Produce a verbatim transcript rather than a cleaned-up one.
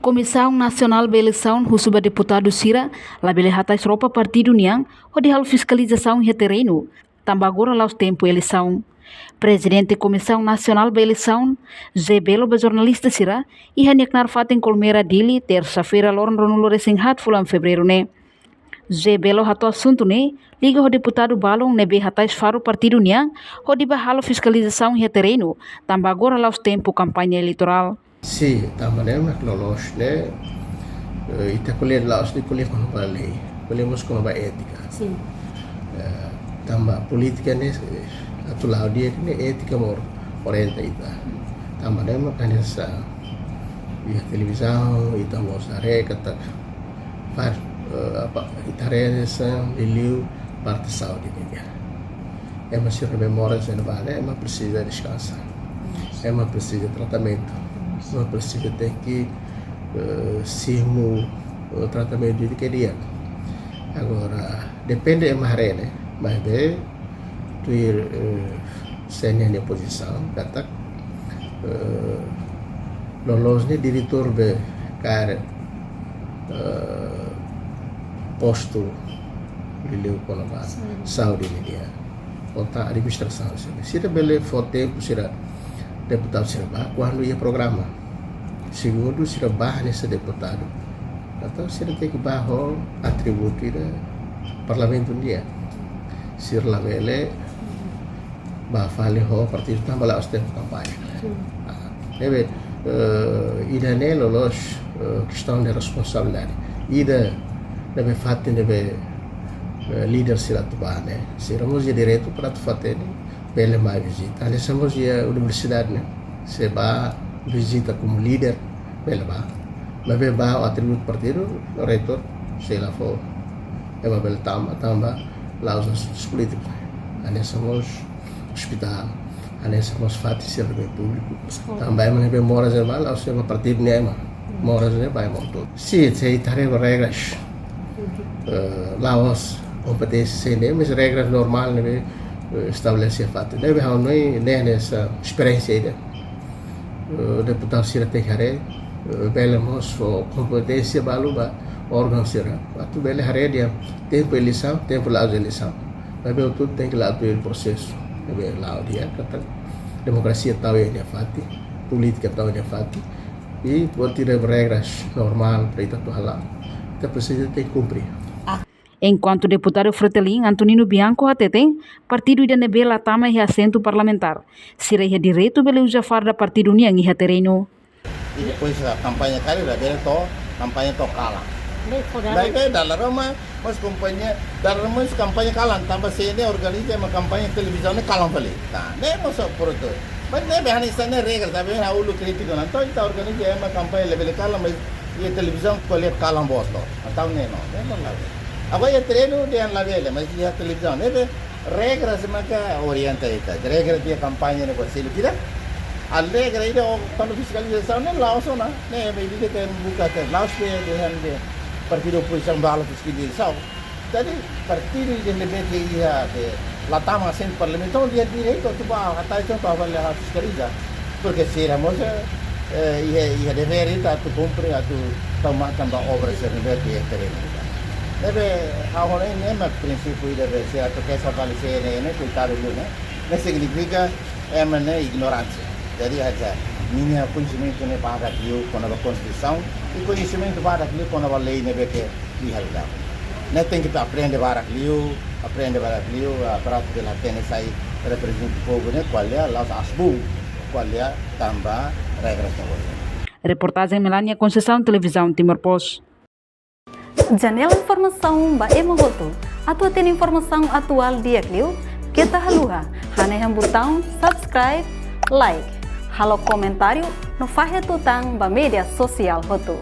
Komisaun Nasionál ba Eleisaun husu ba deputadu sira labele hatais roupa partidu nian hodi halo fiskalizasaun iha terrenu, tanba agora la'ós tempu eleisaun. Prezidente Komisaun Nasionál ba Eleisaun, José Belo, ba jornalista sira iha nia knaar fatin Colmera, Dili, tersa-feira, loron ruanulu-resin-haat fulan Fevereiru ne'e. José Belo hato'o asuntu ne'e liga ho deputadu balun ne'ebé hatais faru partidu nian hodi ba halo fiskalizasaun iha terrenu, tanba agora la'ós tempu kampaña eleitorál. Sin, tanba ne'e mak loloos ne'e, eh, ita ko'alia la'ós de'it ko'alia kona-ba lei, ko'alia mós kona-ba étika. Sin. Eh, tanba polítika ne'e, eh, atu la'o di'ak ne'e étika mak orienta ita. Tanba ne'e mak hanesan iha televizaun ita mós haree katak far, eh, apa, ita haree hanesan liuliu parte saúde nian. Ema sira ne'ebé moras iha ne'ebá ne'e, ema presiza deskansa. Ema presiza tratamentu. Ema presiza tenke, eh, simu, eh, tratamentu ida ke di'ak. Agora, depende ema haree ne'e, maibé tuir, eh, C N N nia pozisaun katak, eh, loloos ne'e diretór be kaer, eh, postu liuliu kona-ba saúde. Saúde nian. Kota administrasaun sira. Sira bele fó tempu sira deputadu sira bá kuandu iha programa. Segundu, sira bá hanesan deputadu. Entaun sira tenke bá ho atributu ida parlamentu nian. Sira labele bá fali ho partidu tanba la'ós tempu kampaña. Sin. Ah, ne'ebé, eh, ida-ne'e loloos, eh, kestaun de responsabilidade. Ida ne'ebé fatin ne'ebé, eh, líder sira atu bá ne'e, sira mós iha direitu para atu fatin bele mai vizita. Hanesan mós iha universidade ne'e, se bá vizita komu líder, bele bá. Maibé bá ho atributu partidu, reitór sei la fó. Ema bele tama, tanba la'ós asuntu polítiku. Hanesan mós ospitál, hanesan mós fatin sira ne'ebé públiku. Eskola. Tanba ema ne'ebé moras iha ne'ebá, la'ós ema partidu nian ema. Moras ne'e ba ema hotu. Sin, se ita haree ba regras, eh, la'ós kompeténsia C N E, mas regras normál ne'ebé, eh, estabelese fatin. Ne'ebé ha'u hanoin ne'e hanesan esperiénsia ida. Eh, deputadu sira tenke haree, eh, bele mós fó kompeténsia balu ba órgaun sira. Atu bele haree di'ak tempu eleisaun, tempu la'ós eleisaun. Maibé hotu tenke la'o tuir prosesu. Ne'ebé la'o di'ak, katak demokrasia tau iha nia fatin, polítika tau iha nia fatin. I buat ida regras normál para ita atu hala'o, ita presiza tenke kumpre. Enkuantu deputadu Fretilin, Antonino Bianco, hateten, partidu ida ne'ebé la tama iha asentu parlamentár, sira iha direitu bele uza farda partidu nian iha terrenu. I depois, ah, kampaña karik labele to'o, kampaña to'o kalan. Ne'e foda. Lae, ke dala ruma, mas kampaña, dala ruma mós kampaña kalan, tanba C N E organiza ema kampaña televizaun ne'e kalan fali. Nah, ne'e mós por itu. Mas ne'ebé hanesan ne'e regra, tanba ne'e ha'u halo krítika ona. Entaun ita organiza ema kampaña labele kalan, mas iha televizaun ko'alia kalan boot. Entaun ne'e no, ne'e no labele. Agora iha terrenu dehan labele, mas iha televizaun ne'ebé regras maka orienta ita. Regras iha kampaña ne'e konsellu ida. Regra ida, o, kuandu fiskalizasaun ne'e la'ós ona, ne'e medida ke buka ke la'ós ke dehan be partidu opozisaun bá halo fiskalizasaun. Jadi partidu ida ne'ebé ke iha ke la tama asentu parlamentu, nia direitu atu bá, hatais atu bá halo fiskaliza. Porque sira mós, eh, iha, iha devér ita atu kumpre, atu tau matan ba obra sira ne'ebé ke iha terrenu. Ne'ebé ha'u hanoin ne'e mak prinsípiu ida be sira atu kesak fali C N E ne'e, koitadu liu ne'e. Ne'e signifika ema ne'e ignoránsia. Jadi hanesan ninia koñesimentu ne'e badak liu kona-ba konstituisaun, i koñesimentu badak liu kona-ba lei ne'ebé ke iha liu. Ne'e tenke aprende barak liu, aprende barak liu, ah, para atu bele hatene sai reprezenta povu ne'e ko'alia, la'ós asbun, ko'alia tanba regras ne'e. Reportajen Melania Conceição, Televizaun Timor Post. Janela informasaun ba ema hotu. Atu hatene informasaun atuál di'ak liu, keta haluha hanehan butaun subscribe, like, halo komentáriu no fahe tutan ba média sosiál hotu.